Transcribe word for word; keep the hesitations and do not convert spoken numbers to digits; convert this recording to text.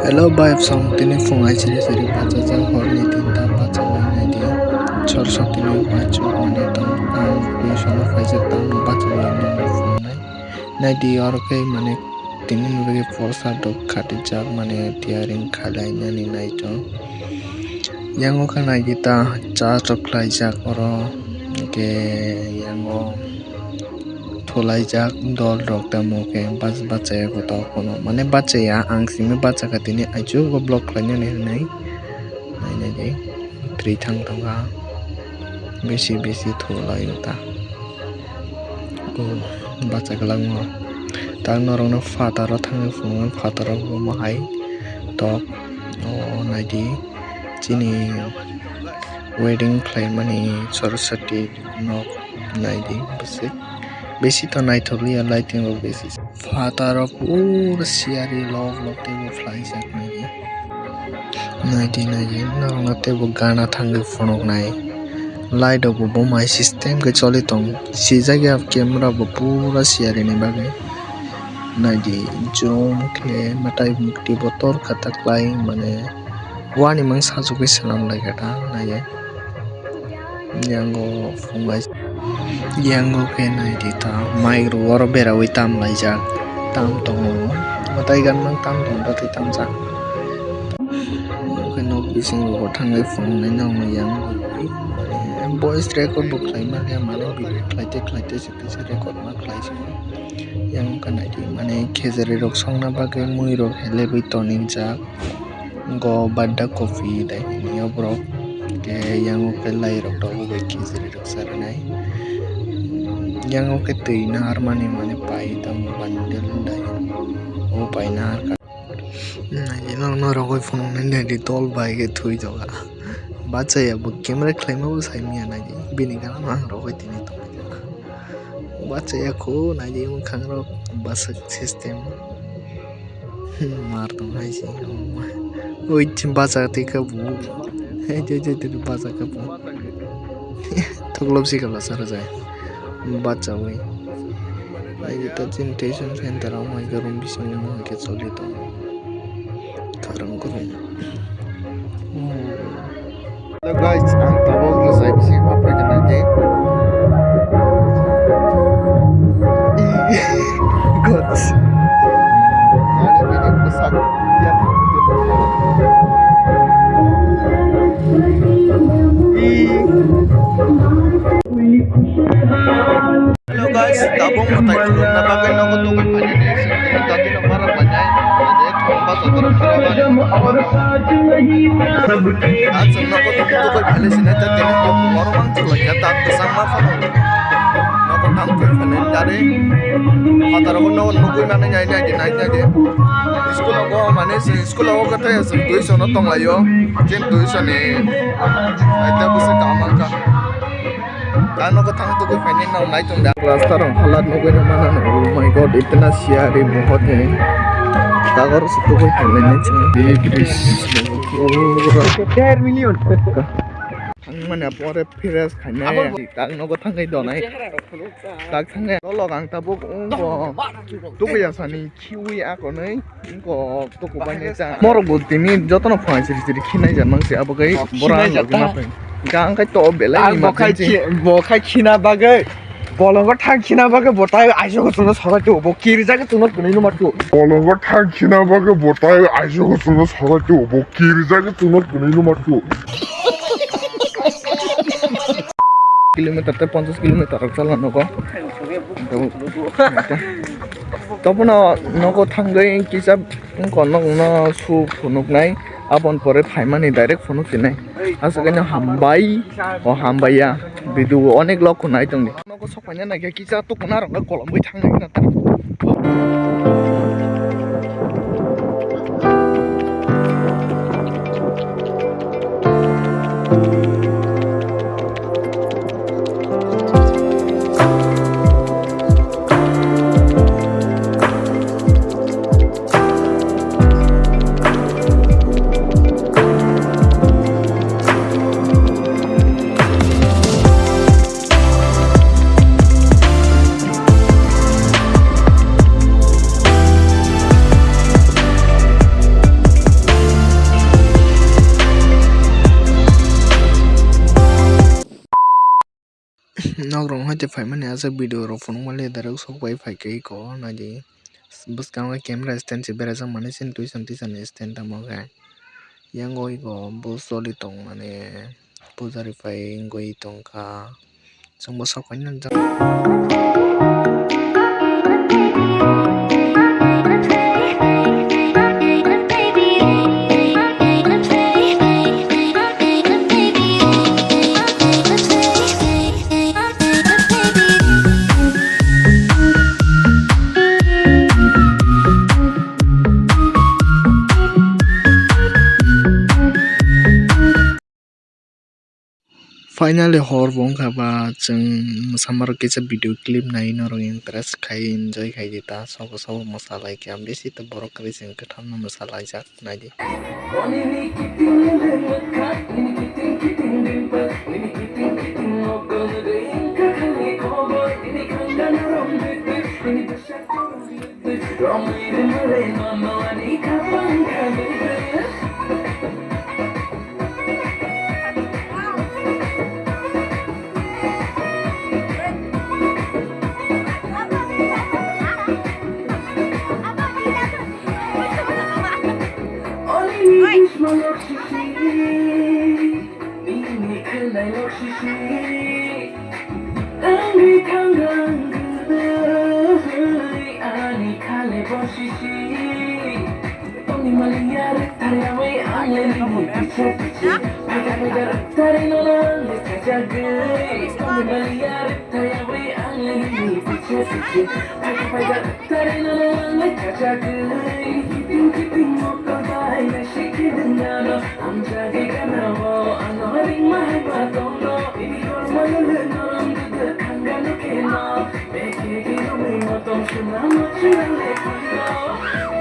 Hello bai song, tini phung ai siri siri bachajak, horni tinta bachajak, naidi sor sor tini bachajak, mane tong ang twi sono khaijak, tamo bachajak nang phungnai. Naidi oro khe mane tini ni bagwi poster rok khatijak, mane tiyaring khalai nani naitong. Yango khe naidi ta cha rok khlaijak oro, hwnkhe yango thulaijak dol rok tamo khe bach-, bachaya kotor kono, mane bachaya, ang simi bachakha tini aichugo vlog khlainani hinwi nainani twithang tongkha, bisi bisi thulaio ta. O bacha kwlangma ta norokno phataro thangwi phunuknai, phataro bo mohai tok o naidi chini wedding khlaimani Saraswati nok naidi bwswk bisi to naithokliya lighting rok bisi. Phataro pura siyari lok lok teibo phlaijak naidi. Naidi naidi norokno teibo gana thangwi phunuknai. Light rok bo bumai system khe choli tongo. Sijak ya camera bo pura siyari ni bagwi. Naidi jom khe mwtai mukti bo tor kha ta klai mane. Wani mang sajagwi swnam lai kha ta naidi. Yango phunglai. Yango khe naidi ta mic rok oro berawi tam laijak. Tam tongo. Mwtai ganmang tam tongo tei tamjak. Omo khe nok bisingo bo thangwi phunuknai nokni yango. Voice record bo khlai manya mano video khlaite khlaite se teisa record ma khlai se. Yango khe naidi mane khejari rok songna bagwi mui rok helebwi tonijak. Go badda coffee dai hini o borok. Khe yango khe lai rok tongo bai khejari rok sarinai. Yango khe twi naharmani mane pai tamo bandel dai. O pai nahar kha. Naidi norok norogwi phunuknai naidi dol bai khe thwi tongkha. Bachaya bo camera khlaima bo saimanya naidi. Bini gana ang rogwi tini tongkha. Bachaya kho naidi mwkhang rok bwswk system. Mar tong hai se. Oi, bacha tei kha bu. Hei, jai, jai, tei bacha kha bu. Thuklop si kala sara jai. Bacha oi. Ai, ta chin tuition center o mai room bisingo hai khe choli tongo. Karang karang. Hello guys, ang tabuk rwchai bisingo phai khe naidi. God. Ani bini bwsak ya. Hello guys, tabuk mwtai khulumna bagwi nogo tubui phainani, tini tati no para painai, ade thongba sotoro para painai. Ang chwng nogo tubui tubui phainai sinai ta tini kok moro mang chwlai ya ta kwchangma phano. Nogo thang twi phainai tari. Phataro bo nogo nugui mani nai nai di nai nai di. School o go mani se school o go thai aswk tuition o tonglaio. Jen tuition ni. Aita busa kamangka. Kano ko thang tugui phainai nang nai tong da. Rasta rong halat nugui na mana no. Oh my God, itna siyari bahut hai. Kagor se tugui phainai nai chang. Dead million. Thang mane pore fires khainai. Kak nogo thangwi donai. Kak thangwi dolok ang tabuk wngkho. Tugui asani khiwi akonwi wngkho tukubaini ta. Morok bo tini jotono phai siri siri khinai jan mangsi abo kai bora ang logwi ma phai. Kang kai to belai ni ma khai. Bo khai khina bagwi. Bolongo thang khina bagwi bo tai aisok chwngno sorai tu bo kirjak chwngno twnwi numa tu. Bolongo thang khina bagwi bo tai aisok chwngno sorai tu bo kirjak chwngno twnwi numa tu. Kilometer tei ponchash kilometer rok chala nogo. Tobono nogo thangwi kisa wngkha nokno su phunuknai aboni pore phaimani direct phunuk sinai. Aswk no hambai, o hambai ya video onek log khunai tongdi. Nogo sok paina naikhe kisa tukuna rok kolom bai thangnai khna ta. Nok rok hai te phaimani aswk video rok phunukma le direct sok bai phai khe iko naidi. Bwskango camera stand se berajak mani sini twi song twi sani stand tamo khe. Yang o iko bo choli tong mani pujari pai wngwi tongkha. Chwngbo sok phai nang jak. Finally hor bo wngkha ba, chwng mwsamarok kisa video clip nai norok impress khai enjoy khai di ta, sobo sobo mwsa lai kha bisi to borok kwrwi chwng kwthamno mwsa laijak nai di. Ani khale bo sisi. Tongni maliya rwktharyawi ang le nini piche piche. Phaikha phaikha rwktharwi nono ang le chajagwi. Tongni maliya rwktharyawi ang le nini piche piche. Phaikha phaikha rwktharwi nono ang le chajagwi. Kiting kiting mokol bai naisik khe nwng ano. Amjagwi gana o ano ringma hai ma tongno. Bini korma lwlwk norok duduk khangano kheno. Beke khe romwi motong swnamo chwng le kheno.